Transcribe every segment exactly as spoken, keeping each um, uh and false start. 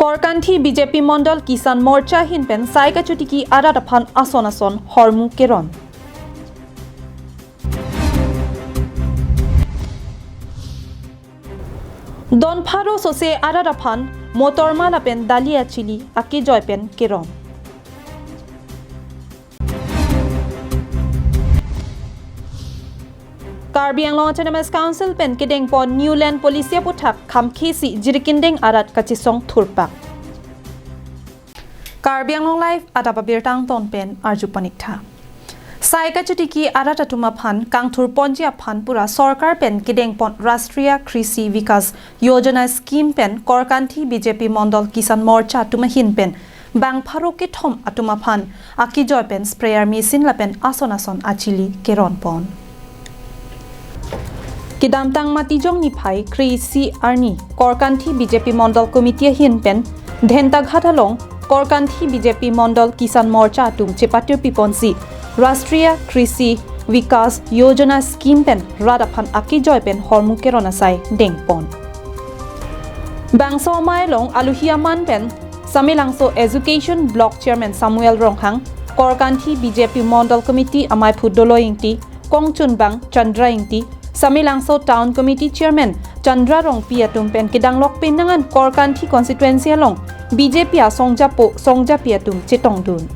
Korkanthi B J P Mondol Kisan Morcha ahin pen sai kachotiki arat aphan ason ason hormu keron. Don pharo sose arat aphan motorma lapen dali achili akejoi pen keron. Karbi Anglong Autonomous Council pen kedengpon New Land Policy aputhak khamkhesi jirikindeng arat kachesong thurpak. Karbi Anglong Live adap abirta angton pen arju pon ik tha. Sai kachotiki arat atum aphan kangthurponji aphan pura sorkar pen kedengpon Rashtriya Krishi Vikas Yojana scheme pen Korkanthi B J P Mondol Kisan Morcha atum ahin pen bang pharo kethom atum aphan akejoi pen sprayer machine lapen ason ason achili keron pon. Kedamtang Matijong niphai kre-isi arni Korkanthi B J P Mondol Committee ahin pen Dhentaghat along Korkanthi B J P Mondol Kisan Morcha atum chepatirpi ponsi Rashtriya Krishi Vikas Yojana scheme pen rat aphan akejoi pen hormu keron asai dengpon. Bangso amei along aluhi aman pen Samelangso Education Block Chairman Samuel Ronghang, Korkanthi B J P Mondol Committee ameiphu Dolo Ingti, kongchunbang Chandra Ingti, Samelangso Town Committee Chairman Chandra Rongpi atum pen kedanglok penang an Korkanthi constituency along B J P asongjapo songjapi atum chetongdun.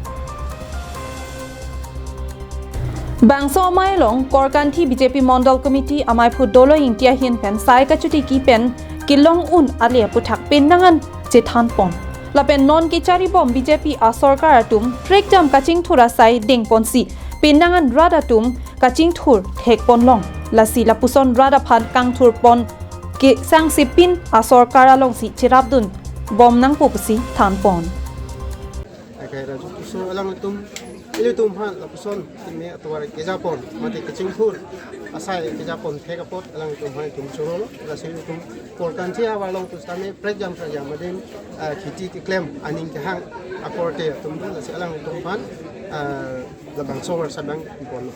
Bangso amei along Korkanthi B J P Mondol Committee ameiphu Dolo Ingti ahin pen sai kachotiki pen kelong un ale aputhak penang an chethanpon. Lapen non kecharibom B J P asorkar atum prekjam kachingthur asai dengponsi penang an rat atum kachingthur thekponlong. Lasi lapuson rat aphan kangthurpon kesangsepin asorkar alongsi cherapdun bomnangpo pusi thanpon. Akai raju puso alangtum, ilitum aphan lapuson keme atovar kejapon mate kachingthur asai kejapon thek apot alangtum aphan itum chorolo. Lasi itum Korkanthi ahavar along pusitame prekjam prekjam adim, ah, kheti keklem aning kehang akorte atum do. Lasi alangtum aphan, ah, labangso ahavar sabang iponlo.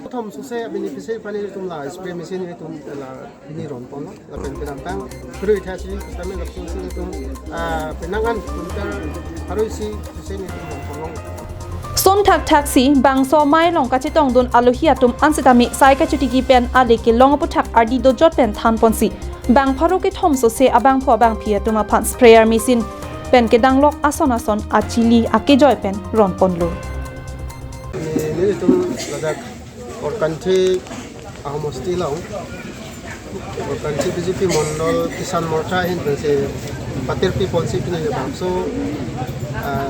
Prothom sose beneficiary aphan itum la spray machine itum la pini ronponlo. Lapen kedamtang pharo-isi achili pusitame lapuson si itum, ah, penang an kumtar pharo-isi sose itum ronponlong. Son thakthak si bangso amei along kachetongdun aluhi atum ansitame sai kachotiki pen ale kelong aputhak ardi dojot pen thanponsi bang pharo kethom sose abangphu abangphi atum aphan sprayer machine pen kedanglok ason ason achili akejoi pen ronponlo. Nelitum ladak Korkanthi ahomosti along, Korkanthi B J P Mondol Kisan Morcha ahin pensi patirpi ponsi pini labangso, ah,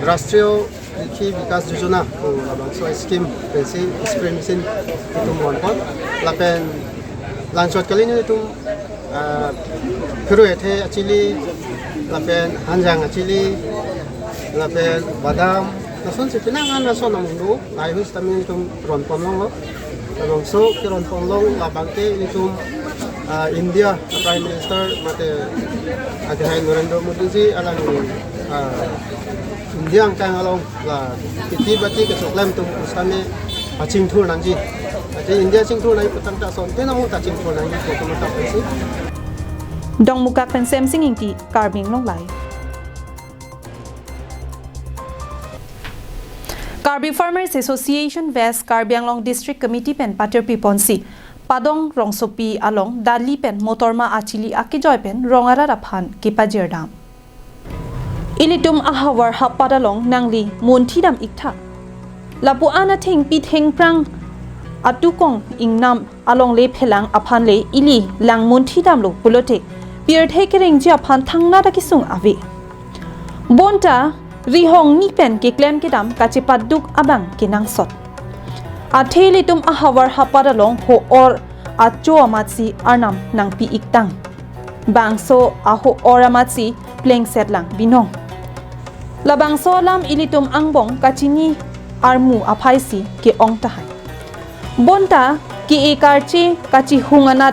Rashtriya Krishi Vikas Yojana ko labangso scheme pensi spray machine itum ronpon. Lapen langchot kali nelitum, ah, pharo-isi achili, lapen hanjang achili, lapen badam, lasonsi penang an ason amonit do, lahai ahut tame itum ronponlonglo. Labangso keronponlong labang ke itum, ah, India Prime Minister mate adhai Narendra Modi ji alang, ah, India angkang along la kheti bati kechoklem atum pusitame achingthur nangji. Ate India chingthur nangji putangte asonte nang ta chingthur nangji ko komat ta pensi. Dongmukak pen Semsing Ingti, Karbi Anglong Live. Karbi Farmers Association West Karbi Anglong District Committee pen patirpi ponsi Padong rongsopi along dali pen motorma achili akejoi pen rong arat aphan kepajirdam. Ilitum ahavar hapat along nangli munthidam iktha. Lapu-an athengpi thengphrang atukong ingnam alongle phelang aphan le ili lang munthidamlo pulote pirthe kerengji aphan thangnat akesung ave. Bonta rihong ni pen keklem kedam kachepaduk abang kenangsot. Athe ilitum ahavar hapat along ho-or acho amatsi arnam nangpi iktang. Bangso aho-or amatsi plengset lang binong. Labangso alam ilitum angbong kachini armu aphaisi ke-ong tahai. Bonta ke-e karche kachihung anat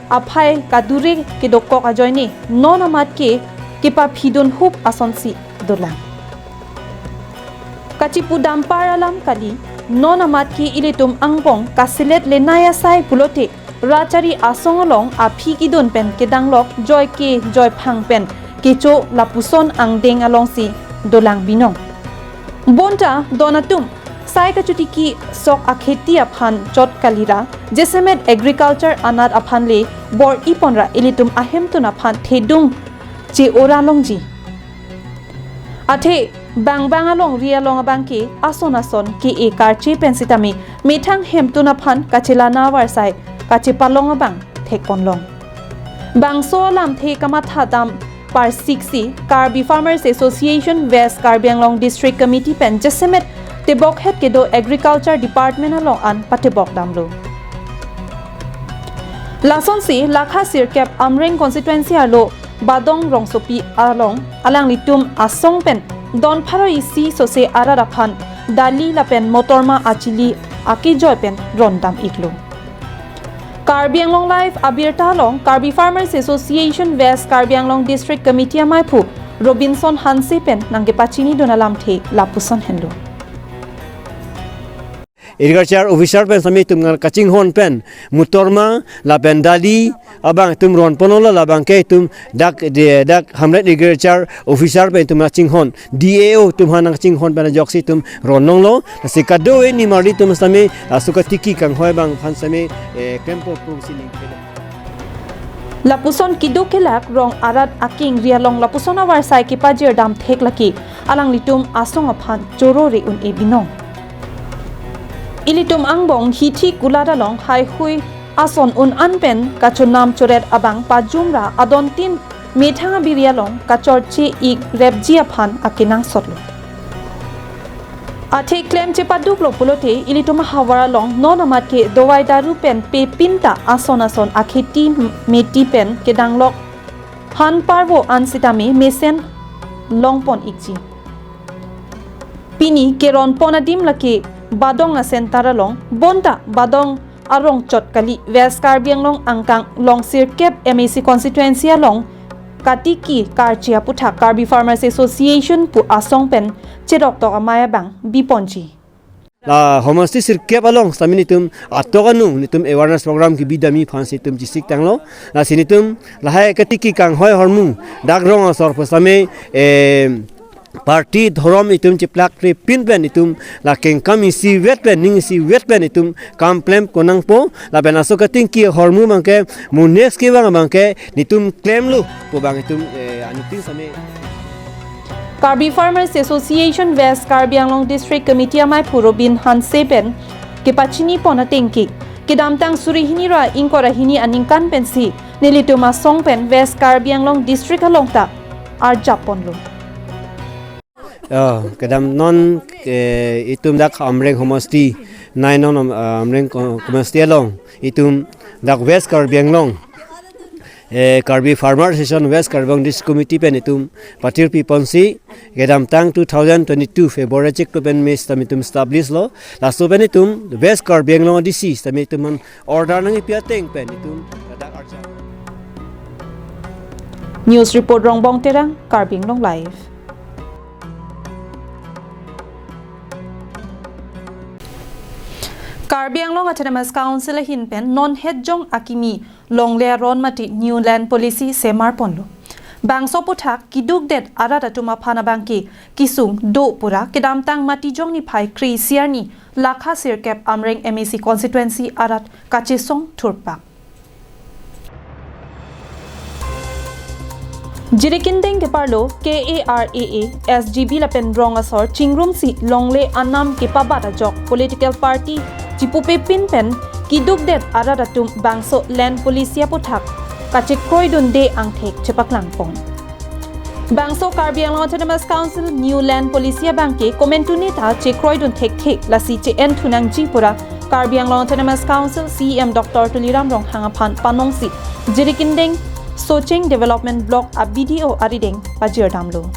aphai kadure kedokok ajoine non amat ke kepaphidun hup asonsi dolang. Kachipudampar alam kali, non amat ke ilitum angbong kaselet lenai asai pulote Rachari asong along aphi kidun pen kedanglok Joy K Joyphang pen kecho lapuson angdeng alongsi dolang binong. Bonta don atum sai kachotiki sok akheti aphan chot kalira, jasemet agriculture anat aphan le bor-i ponra ilitum ahemtun aphan thedung che-ora longji. Athe bangbang alongri along abangke ason ason ke-e karche pen sitame methang hemtun aphan kachelana avarsai kachepalong abang thekponlong. Bangso alamthe kamatha dam parsiksi Karbi Farmers Association West Karbi Anglong District Committee pen jasemet tebokhet kedo Agriculture Department along an patebok damlo. Lasonsi lakha sirkep Amreng constituency arlo Badong Rongsopi along alanglitum asong pen don pharo isi sose arat aphan dali lapen motorma achili akejoi pen rondam iklo. Karbi Anglong Live abirta along Karbi Farmers Association West Karbi Anglong District Committee amaiphu Robinson Hanse pen nangkepachinidun alamthe lapuson henlo. Agriculture officer pen sitame itum nang kachinghon pen motorma lapen dali abang itum ronponlo, labangke itum dak de, dak Hamlet Agriculture Officer pen itum nang chinghon, D A O atum aphan nang chinghon pen ajoksi itum ronlonglo. Lasi kado-e nimarli atum sitame laso katiki kanghoi abang aphan sitame, eh, klem porpursi ning. Lapuson keduk kelak rong arat akengri along lapuson avarsai kepajir dam thek lake alanglitum asong aphan choro re un-e binong. Ilitum angbong hithi kulat along haihui ason un-an pen kachonam choret abang pajumra adontin methang abiri along kachorche ik repji aphan akenangsotlo. Athe klem chepaduklo pulote ilitum ahavar along non amat ke dovai daru pen pepinta ason ason akheti meti pen kedanglok han parvo an sitame mesen longpon ikji. Pini keronpon adim lake Badong a-center along, bonta Badong arong chot kali. West Karbi Anglong angkang long sirkep M A C constituency along katiki karche aputhak Karbi Farmers Association pu asong pen cheroktok amei abang biponji. La homosti sirkep along sitame nelitum atok anung nelitum awareness program kebidam aphansi nelitum chesik tanglo. Lasi nelitum lahai katiki kanghoi ahormu dak rong asor pu sitame, eh, party dhorom itum chiplak krepin pen itum la kengkam isivet pen ning isivet pen itum kam klem konangpo, lapen laso katiki ahormu abangke mo next kevang abangke nelitum klemlo pu abang itum, eh, anuttin sitame. Karbi Farmers Association West Karbi Anglong District Committee amaiphu Robin Hanse pen kepachinipon atengke, kedamtang suri hini ra ingkoi ra hini aningkan pensi nelitum asong pen West Karbi Anglong District along ta arjapponlo. Oh, kedam non, eh, itum dak Amreng homosti, nai non, ah, Amreng ko-, homosti along itum dak West Karbi Anglong, eh, Karbi Farmer Association West Karbi Anglong District Committee pen itum patir piponsi kedamtang two thousand twenty-two February chiklo pen me sitame itum establish lo. Laso pen itum West Karbi Anglong D C sitame itum an order nangkepi ateng pen itum ladak arjap. News report Rongbong Terang, Karbi Anglong Live. Karbi Anglong Autonomous Council ahin pen non hetjong akimi longle aron mate New Land Policy semarponlo. Bangso aputhak keduk det arat atum aphan abangke kesung do pura kedamtang Matijong niphai kre-isi arni lakha sirkep Amreng M A C constituency arat kachesong thurpak. Jirikindeng keparlo K A R A A, S G B lapen rong asor chingrumsi longle anam kepabat ajok political party chipupepin pen keduk det arat atum bangso Land Policy aputhak kachekroidunde angthek chepaklangpon. Bangso Karbi Anglong Autonomous Council New Land Policy abangke komantu neta chekroidun thekthe, lasi che-en thunangji pura Karbi Anglong Autonomous Council C E M Doctor Tuliram Ronghang aphan panongsi Jirikindeng Socheng Development Block a B D O arideng pajirdamlo.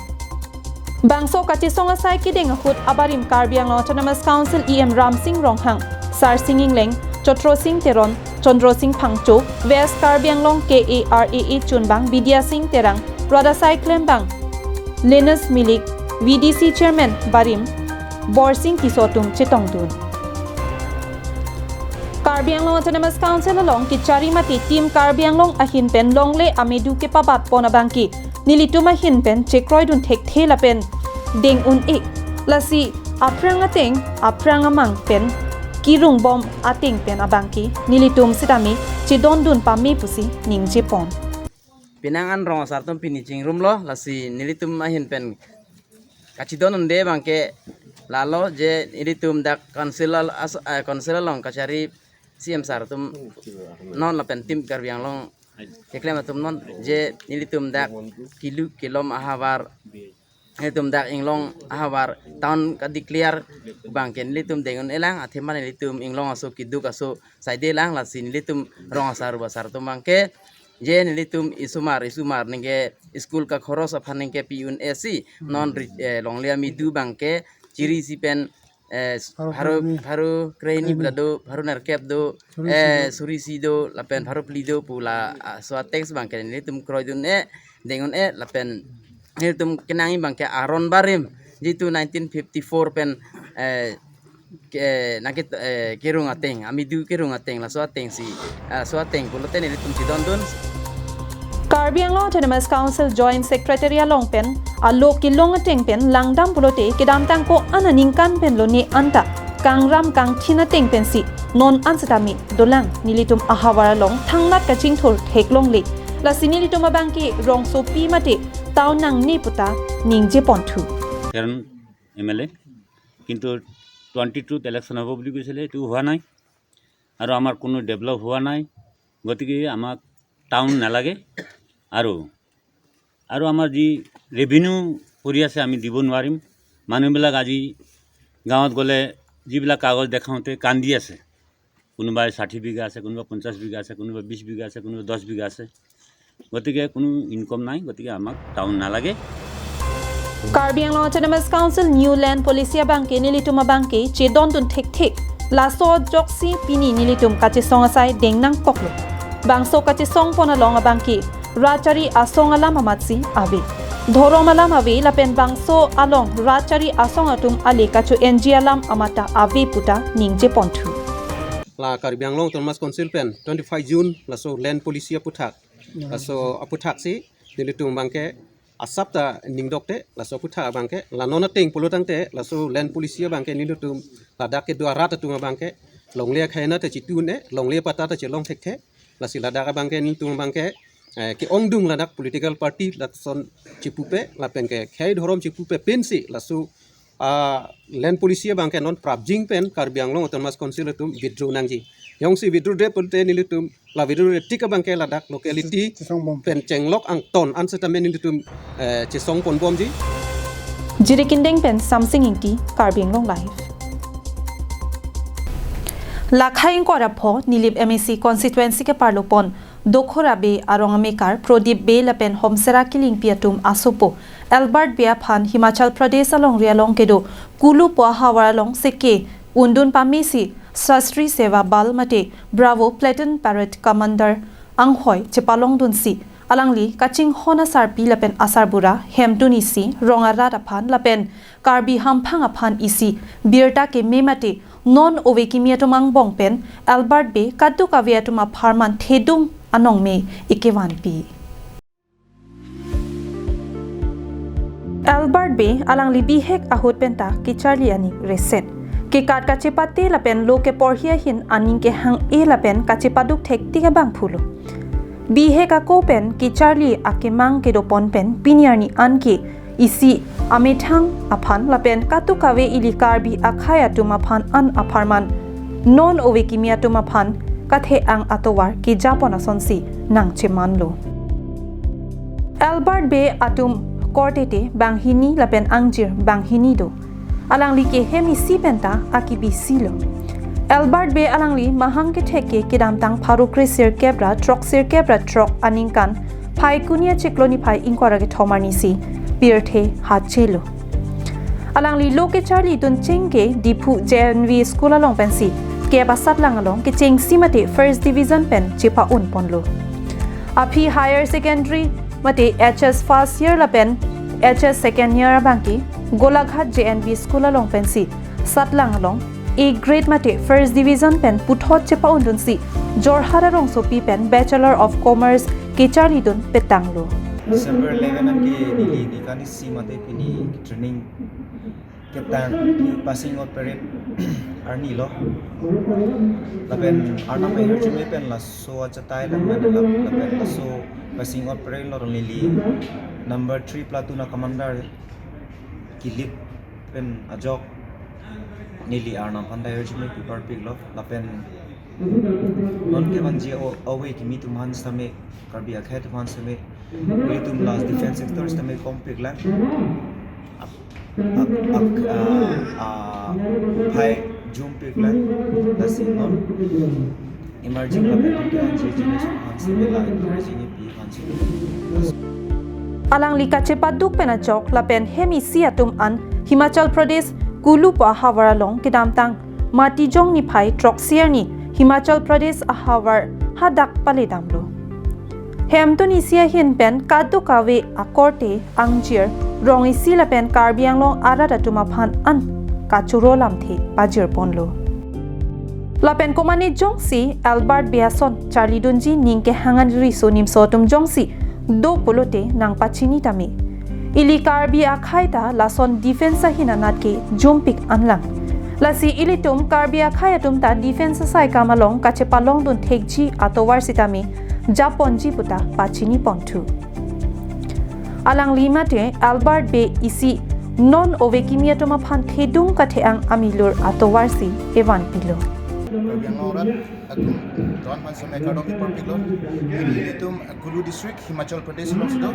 Bangso kachesong asai kedeng ahut abarim Karbi Anglong Autonomous Council E M Ramsing Ronghang, Sarsing Engleng, Chotrosing Teron, Chandrosing Phangcho, West Karbi Anglong K A R A A chunbang Bidya Sing Terang, rat asai klembang Linus Milik, V D C Chairman barim Borsing Tisso atum chetongdun. Karbi Anglong Autonomous Council along kechari mate Team Karbi Anglong ahin pen longle amedu kepabat pon abangke nelitum ahin pen chekroidun thekthe lapen deng un-e. Lasi aphrang ateng, aphrang amang pen kirung bom ateng pen abangke nelitum sitame chedondun pame pusi ningje pon. Penang an rong asar atum pini chingrumlo, lasi nelitum ahin pen kachedon un'e abangke lalo je nelitum dak council al-, as-, eh, council along kachari C M sir atum non lapen Team Karbi Anglong keklem atum non je nelitum dak kilu kelom ahavar, nelitum dak inglong ahavar town kadeclare abangke nelitum deng un-elang, athema nelitum inglong aso keduk aso saide lang, lasi nelitum rong asar ruba asar atum abangke je nelitum isomar isomar ningke school kakhoros aphan ningke pi un-e si non ri-, eh, longle amedu abangke chiri si pen, eh, pharo pharo krehini, pharo krehini pula do, pharo nerkep do, suri si eh, do, suri si do lapen pharo phli do pula, ah, so ateng abangke nelitum kroidun-e, deng un-e lapen nelitum kenangji abangke aron barim jitu nineteen fifty-four pen, eh, ke, nangke, eh, kerung ateng, amedu kerung ateng, laso ateng si, ah, laso ateng pulote nelitum chedondun. Karbi Anglong Autonomous Council Joint Secretary along pen alo kelong ateng pen langdam pulote kedamtang ko-an aningkan pen lone anta kangram kangthin ateng pensi non an sitame dolang, nelitum ahavar along thangnat kachingthur theklongle. Lasi nelitum abangke rongsopi mate town nangne puta ningje ponthu. Teron M L A, কিন্তু টুৱেণ্টি টুত ইলেকশ্যন হ'ব বুলি কৈছিলে, এইটো হোৱা নাই। আৰু আমাৰ কোনো ডেভেলপ হোৱা নাই, গতিকে আমাক টাউন নালাগে। আৰু, আৰু আমাৰ যি ৰেভিনিউ পৰি আছে, আমি দিব নোৱাৰিম। মানুহবিলাক আজি গাঁৱত গ'লে যিবিলাক কাগজ দেখাওঁতে কান্দি আছে, কোনোবাই ষাঠি বিঘা আছে, কোনোবা পঞ্চাছ বিঘা আছে, কোনোবা বিছ বিঘা আছে, কোনোবা দহ বিঘা আছে। গতিকে কোনো ইনকাম নাই, গতিকে আমাক টাউন নালাগে। Karbi Anglong Autonomous Council New Land Policy abangke nelitum abangke chedondun thekthe. Laso ajoksi pini nelitum kachesong asai deng nangkoklo. Bangso kachesong pon along abangke rachari asong alam amatsi ave. Dhorom alam ave lapen bangso along rachari asong atum ale kacho-enji alam amata ave puta ningje ponthu. La Karbi Anglong Autonomous Council pen twenty-five June laso land policy aputhak. Laso aputhak si nelitum abangke asap ta ningdok te, laso aputhak abangke la non ateng pulo tangte laso land policy abangke nelitum ladak kedo arat atum abangke longle akhai na ta chitu un-e, longle patta ta chelong thekthe. Lasi ladak abangke nelitum abangke, eh, ke-ongdung ladak political party lason chipupe lapen ke khei dhorom chipupe pensi laso, ah, land policy abangke non prapjin pen Karbi Anglong Autonomous Council atum withdraw nangji. Jongsi withdraw-de pulote nelitum la withdraw-de tik abangke ladak locality chesong bom pen chenglok angton an sitame nelitum, eh, chesong ponbomji. Jirikindeng pen Samsing Ingti, Karbi Anglong Live. Lakhai ingkoi ra pho Nilip M A C constituency keparlo pon Dokhora Bey arong amekar Prodip Bey lapen Homsera Killingpi atum asopo Albert Bey aphan Himachal Pradesh alongri along kedo Kulu pu ahavar along seke undun pamesi Shastri Seva Bal mate Bravo Platoon Parade Commander anghoi chepalongdunsi alangli kachinghon asarpi lapen asarbura hemtun isi rong arat aphan lapen Karbi hamphang aphan isi birta keme mate non ove kimi atum angbong pen Albert Bey kadokave atum apharman thedung anong me ekevanpi. Albert Bey alangli bihek ahut penta kecharli aning resen. Kekat kachepate lapen lo keporhi ahin aning kehang-e lapen kachepaduk thektik abang pulo. Bihek ako pen kecharli akemang kedopon pen pini arni anke isi amethang aphan lapen kadokave ili Karbi akhai atum aphan an apharman non ove kimi atum aphan kathe-ang atovar kejapon asonsi nangchemanlo. Albert Bey atum korte te banghini lapen angjir banghini do. Alangli kehem isi penta akibisilo. Albert Bey alangli mahang kethek ke kedamtang pharo kre sirkep ra throk sirkep ra throk aningkan Phaikuni achiklo niphai ingkoi ra kethom arnisi pirthe hachelo. Alangli lo kecharlidun chengke Diphu J N V School along pensi kep asatlang along kechengsi mate first division pen chepa-un ponlo. Aphi Higher Secondary mate H S first year lapen H S second year abangke Golaghat J N V School along pensi satlang along A grade mate first division pen puthot chepa-undunsi Jorhat arongsopi pen Bachelor of Commerce kecharlidun petanglo. December eleven anke neli nikan isi mate pini training ketang passing out parade arni lo. Lapen Arnam ahirjume pen laso achatai lang mane lap-, lapen laso passing out parade lo neli number three platoon a commander ke-lead pen ajok neli Arnam aphan ta ahirjume pi parpiklo. Lapen non kevanji o-, ove kimi atum aphan sitame, Karbi akhei atum aphan sitame, ilitum la defense sector sitame kompiklang. Ak-, ak-, ak-, ah, ah, phai jumpiklang. Lasi non emerging lapen non kevanji generation aphan sitame la encouraging pi aphan sitame. Alangli kachepaduk pen ajok lapen hem isi atum an Himachal Pradesh Kulu pu ahavar along kedamtang Matijong niphai throksi arni Himachal Pradesh ahavar hadak paledamlo. Hemtun isi ahin pen kadokave akorte, angjir, rong isi lapen Karbi Anglong arat atum aphan an kachoro lamthe pajirponlo. Lapen komane jongsi Albert Bey ason charlidunji ning kehang an riso nimso atum jongsi do pulote nangpachini tame. Ili Karbi akhei ta lason defense ahin anat ke jumpik anlang. Lasi ilitum Karbi akhei atum ta defense asai kam along kachepalongdun thekji atovar sitame japonji puta pachiniponthu. Alangli mate Albert Bey isi non ove kimi atum aphan thedung kathe-ang amilur atovarsi evanpilo. Karbi Anglong arat atum don aphan sitame kardom pi parpiklo. Pini ilitum Kulu District, Himachal Pradesh alongsi do.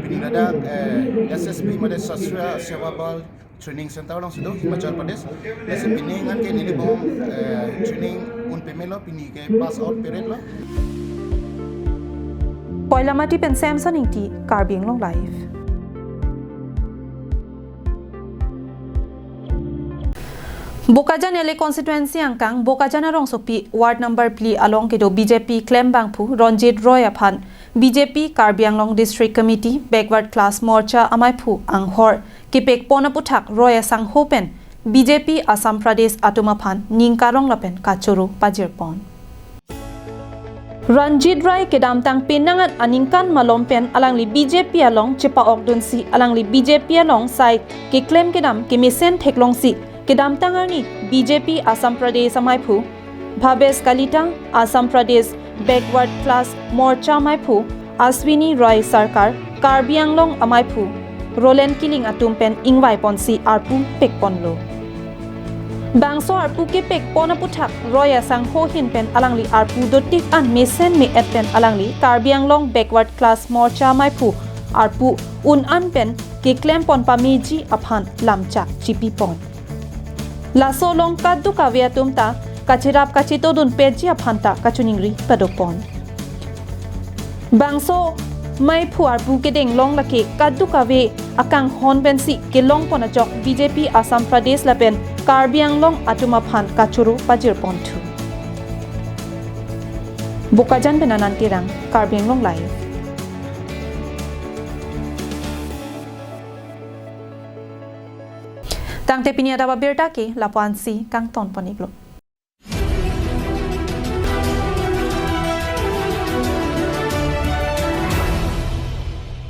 Pini ladak, eh, S S B mate Sashastra Seva Bal Training Center alongsi do, Himachal Pradesh. Lasi pini ngan ke neli bong, eh, training un pemelo, pini ke pass out parade lo. Koilamati pen Samson Ingti, Karbi Anglong Live. Bokajan L A constituency angkang Bokajan arongsopi ward number phli along kedo B J P klembangphu Ranjit Roy aphan B J P Karbi Anglong District Committee Backward Class Morcha amaiphu anghor kepekpon aputhak Roy asangho pen B J P Assam Pradesh atum aphan ning karong lapen kachoro pajirpon. Ranjit Roy kedamtang penang an aningkan malom pen alangli B J P along chepa-okdunsi alangli B J P along sai keklem kedam kemesen theklongsi kedamtang arni B J P Assam Pradesh amaiphu Bhabesh Kalita, Assam Pradesh Backward Class Morcha amaiphu Ashwini Roy Sarkar, Karbi Anglong amaiphu Roland Killing atum pen ingvaiponsi arpu pekponlo. Bangso arpu kepekpon aputhak Roy asangho ahin pen alangli arpu dotik an mesen me-et pen alangli Karbi Anglong Backward Class Morcha amaiphu arpu un an pen keklempon pameji aphan lamchak chipipon. Laso along kadokave atum ta kacherap kachetodun peji aphan ta kachiningri padopon. Bangso maiphu arpu kedeng along lake kadokave akanghon pensi kelongpon ajok B J P Assam Pradesh lapen Karbi Anglong atum aphan kachoro pajirponthu. Bokajan pen Anand Terang, Karbi Anglong Live. Tangte pini adap abirta ke lapu-ansi kangtonpon-iklo.